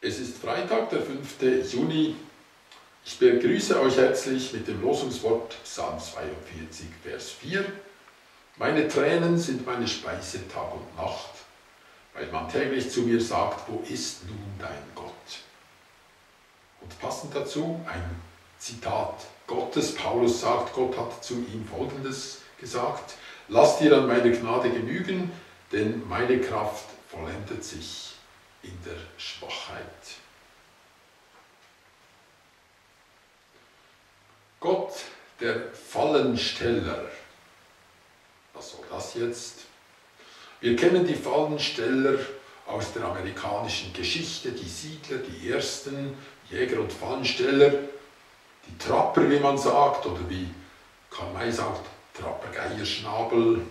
Es ist Freitag, der 5. Juni. Ich begrüße euch herzlich mit dem Losungswort Psalm 42, Vers 4. Meine Tränen sind meine Speise Tag und Nacht, weil man täglich zu mir sagt, wo ist nun dein Gott? Und passend dazu ein Zitat Gottes. Paulus sagt, Gott hat zu ihm Folgendes gesagt: Lass dir an meine Gnade genügen, denn meine Kraft vollendet sich in der Schwachheit. Gott, der Fallensteller. Was soll das jetzt? Wir kennen die Fallensteller aus der amerikanischen Geschichte, die Siedler, die ersten Jäger und Fallensteller, die Trapper, wie man sagt, oder wie Karl May sagt, Trapper-Geierschnabel.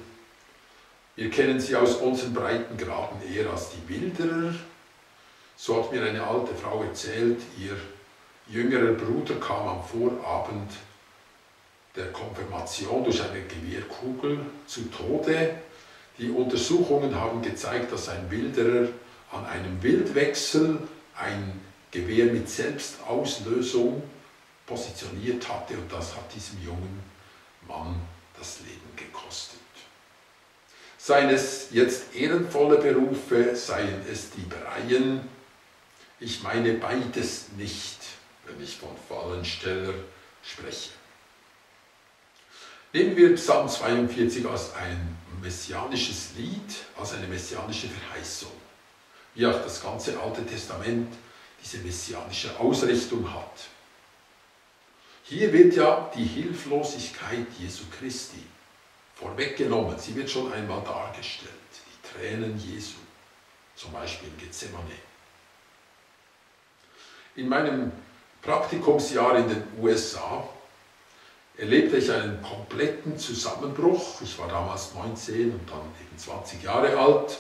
Wir kennen sie aus unseren Breitengraden eher als die Wilderer. So hat mir eine alte Frau erzählt, ihr jüngerer Bruder kam am Vorabend der Konfirmation durch eine Gewehrkugel zu Tode. Die Untersuchungen haben gezeigt, dass ein Wilderer an einem Wildwechsel ein Gewehr mit Selbstauslösung positioniert hatte, und das hat diesem jungen Mann das Leben gekostet. Seien es jetzt ehrenvolle Berufe, seien es Diebereien, ich meine beides nicht, wenn ich von Fallensteller spreche. Nehmen wir Psalm 42 als ein messianisches Lied, als eine messianische Verheißung, wie auch das ganze Alte Testament diese messianische Ausrichtung hat. Hier wird ja die Hilflosigkeit Jesu Christi vorweggenommen. Sie wird schon einmal dargestellt. Die Tränen Jesu, zum Beispiel in Gethsemane. In meinem Praktikumsjahr in den USA erlebte ich einen kompletten Zusammenbruch. Ich war damals 19 und dann eben 20 Jahre alt.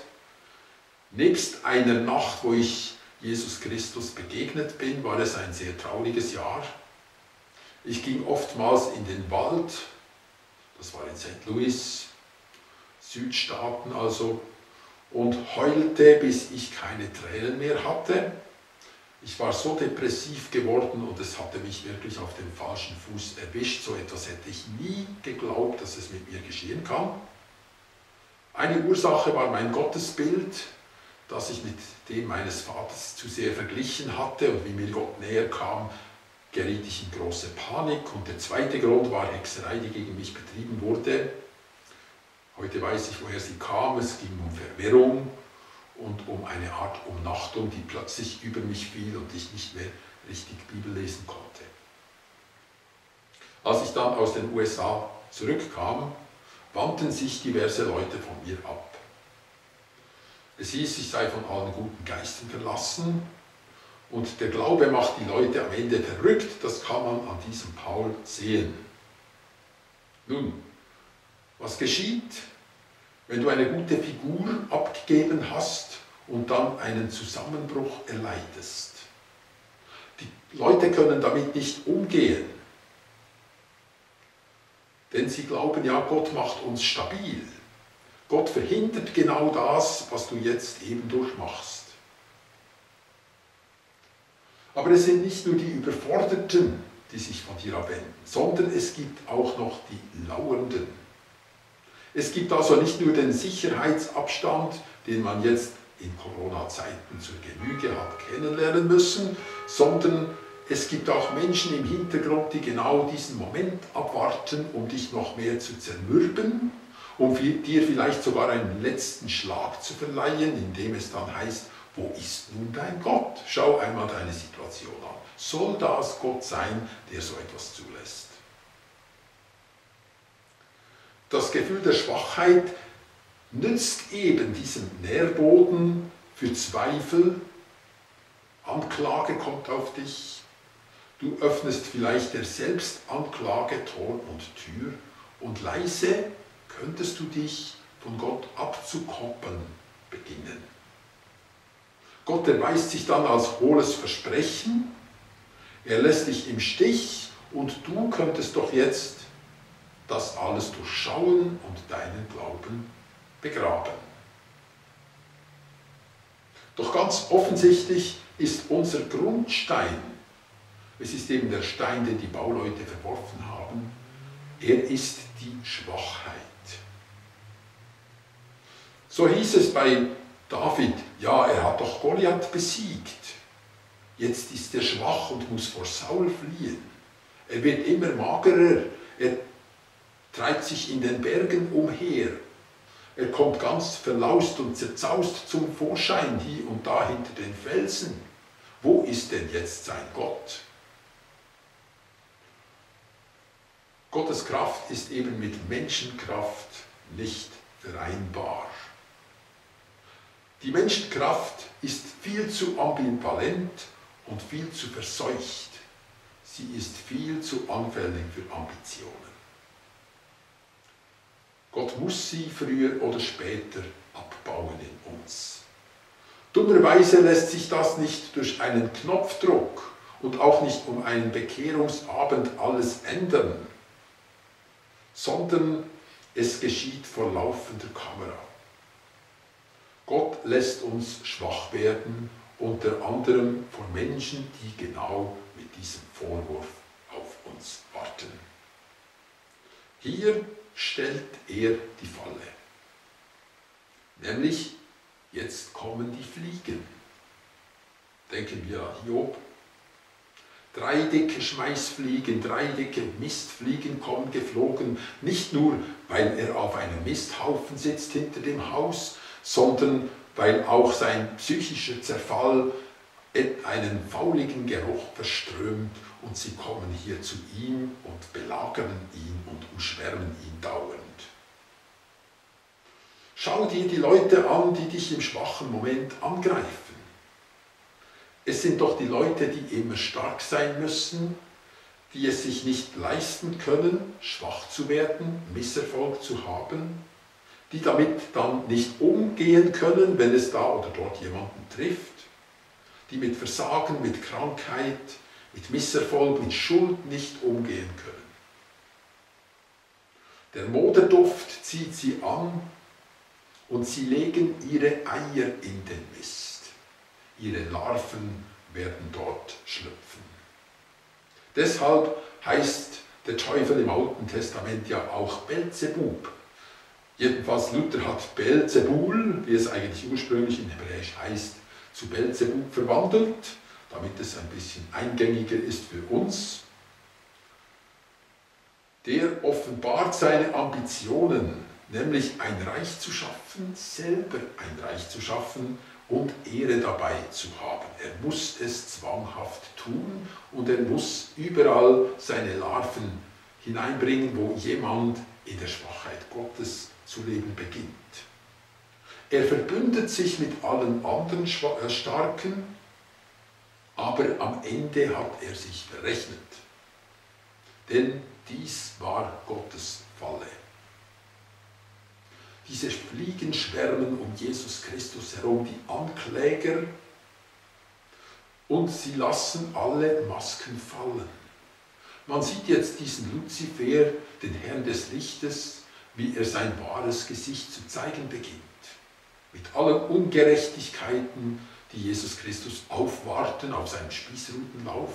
Nebst einer Nacht, wo ich Jesus Christus begegnet bin, war es ein sehr trauriges Jahr. Ich ging oftmals in den Wald, das war in St. Louis, Südstaaten also, und heulte, bis ich keine Tränen mehr hatte. Ich war so depressiv geworden und es hatte mich wirklich auf dem falschen Fuß erwischt. So etwas hätte ich nie geglaubt, dass es mit mir geschehen kann. Eine Ursache war mein Gottesbild, das ich mit dem meines Vaters zu sehr verglichen hatte, und wie mir Gott näher kam, geriet ich in große Panik. Und der zweite Grund war Hexerei, die gegen mich betrieben wurde. Heute weiß ich, woher sie kam. Es ging um Verwirrung und um eine Art Umnachtung, die plötzlich über mich fiel und ich nicht mehr richtig Bibel lesen konnte. Als ich dann aus den USA zurückkam, wandten sich diverse Leute von mir ab. Es hieß, ich sei von allen guten Geistern verlassen, und der Glaube macht die Leute am Ende verrückt, das kann man an diesem Paul sehen. Nun, was geschieht, wenn du eine gute Figur abgegeben hast und dann einen Zusammenbruch erleidest? Die Leute können damit nicht umgehen, denn sie glauben ja, Gott macht uns stabil. Gott verhindert genau das, was du jetzt eben durchmachst. Aber es sind nicht nur die Überforderten, die sich von dir abwenden, sondern es gibt auch noch die Lauernden. Es gibt also nicht nur den Sicherheitsabstand, den man jetzt in Corona-Zeiten zur Genüge hat kennenlernen müssen, sondern es gibt auch Menschen im Hintergrund, die genau diesen Moment abwarten, um dich noch mehr zu zermürben, um dir vielleicht sogar einen letzten Schlag zu verleihen, indem es dann heißt, wo ist nun dein Gott? Schau einmal deine Situation an. Soll das Gott sein, der so etwas zulässt? Das Gefühl der Schwachheit nützt eben diesem Nährboden für Zweifel. Anklage kommt auf dich. Du öffnest vielleicht der Selbstanklage Tor und Tür, und leise könntest du dich von Gott abzukoppeln beginnen. Gott erweist sich dann als hohles Versprechen, er lässt dich im Stich, und du könntest doch jetzt das alles durchschauen und deinen Glauben begraben. Doch ganz offensichtlich ist unser Grundstein. Es ist eben der Stein, den die Bauleute verworfen haben. Er ist die Schwachheit. So hieß es bei David, ja, er hat doch Goliath besiegt. Jetzt ist er schwach und muss vor Saul fliehen. Er wird immer magerer, er treibt sich in den Bergen umher. Er kommt ganz verlaust und zerzaust zum Vorschein, hier und da hinter den Felsen. Wo ist denn jetzt sein Gott? Gottes Kraft ist eben mit Menschenkraft nicht vereinbar. Die Menschenkraft ist viel zu ambivalent und viel zu verseucht. Sie ist viel zu anfällig für Ambitionen. Gott muss sie früher oder später abbauen in uns. Dummerweise lässt sich das nicht durch einen Knopfdruck und auch nicht um einen Bekehrungsabend alles ändern, sondern es geschieht vor laufender Kamera. Gott lässt uns schwach werden, unter anderem von Menschen, die genau mit diesem Vorwurf auf uns warten. Hier stellt er die Falle. Nämlich, jetzt kommen die Fliegen. Denken wir an Hiob. 3 dicke Schmeißfliegen, 3 dicke Mistfliegen kommen geflogen, nicht nur, weil er auf einem Misthaufen sitzt hinter dem Haus, sondern weil auch sein psychischer Zerfall einen fauligen Geruch verströmt und sie kommen hier zu ihm und belagern ihn und umschwärmen ihn dauernd. Schau dir die Leute an, die dich im schwachen Moment angreifen. Es sind doch die Leute, die immer stark sein müssen, die es sich nicht leisten können, schwach zu werden, Misserfolg zu haben, die damit dann nicht umgehen können, wenn es da oder dort jemanden trifft, die mit Versagen, mit Krankheit, mit Misserfolg, mit Schuld nicht umgehen können. Der Moderduft zieht sie an und sie legen ihre Eier in den Mist. Ihre Larven werden dort schlüpfen. Deshalb heißt der Teufel im Alten Testament ja auch Belzebub. Jedenfalls Luther hat Belzebul, wie es eigentlich ursprünglich in Hebräisch heißt, zu Belzebub verwandelt, damit es ein bisschen eingängiger ist für uns. Der offenbart seine Ambitionen, nämlich ein Reich zu schaffen, selber ein Reich zu schaffen und Ehre dabei zu haben. Er muss es zwanghaft tun und er muss überall seine Larven hineinbringen, wo jemand in der Schwachheit Gottes zu leben beginnt. Er verbündet sich mit allen anderen Starken, aber am Ende hat er sich verrechnet. Denn dies war Gottes Falle. Diese Fliegen schwärmen um Jesus Christus herum, die Ankläger, und sie lassen alle Masken fallen. Man sieht jetzt diesen Luzifer, den Herrn des Lichtes, wie er sein wahres Gesicht zu zeigen beginnt. Mit allen Ungerechtigkeiten, die Jesus Christus aufwarten auf seinem Spießrutenlauf.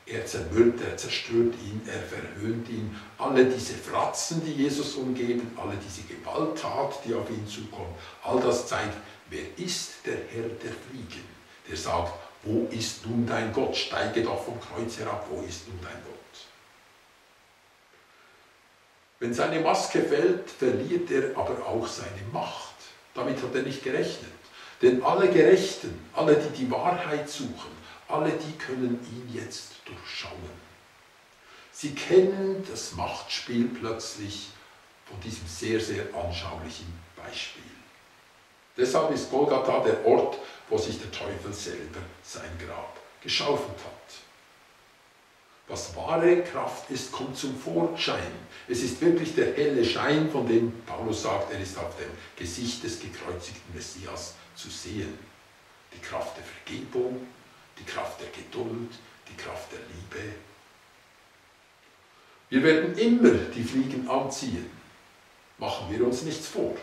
Er zermürbt, er zerstört ihn, er verhöhnt ihn. Alle diese Fratzen, die Jesus umgeben, alle diese Gewalttat, die auf ihn zukommt, all das zeigt, wer ist der Herr der Fliegen, der sagt, wo ist nun dein Gott? Steige doch vom Kreuz herab, wo ist nun dein Gott? Wenn seine Maske fällt, verliert er aber auch seine Macht. Damit hat er nicht gerechnet. Denn alle Gerechten, alle, die die Wahrheit suchen, alle die können ihn jetzt durchschauen. Sie kennen das Machtspiel plötzlich von diesem sehr, sehr anschaulichen Beispiel. Deshalb ist Golgatha der Ort, wo sich der Teufel selber sein Grab geschaufelt hat. Was wahre Kraft ist, kommt zum Vorschein. Es ist wirklich der helle Schein, von dem Paulus sagt, er ist auf dem Gesicht des gekreuzigten Messias zu sehen. Die Kraft der Vergebung, die Kraft der Geduld, die Kraft der Liebe. Wir werden immer die Fliegen anziehen, machen wir uns nichts vor.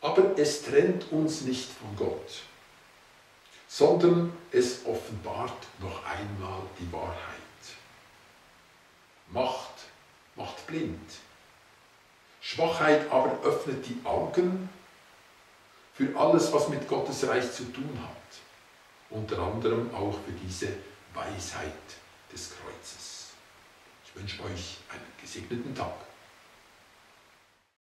Aber es trennt uns nicht von Gott. sondern es offenbart noch einmal die Wahrheit. Macht macht blind. Schwachheit aber öffnet die Augen für alles, was mit Gottes Reich zu tun hat. Unter anderem auch für diese Weisheit des Kreuzes. Ich wünsche euch einen gesegneten Tag.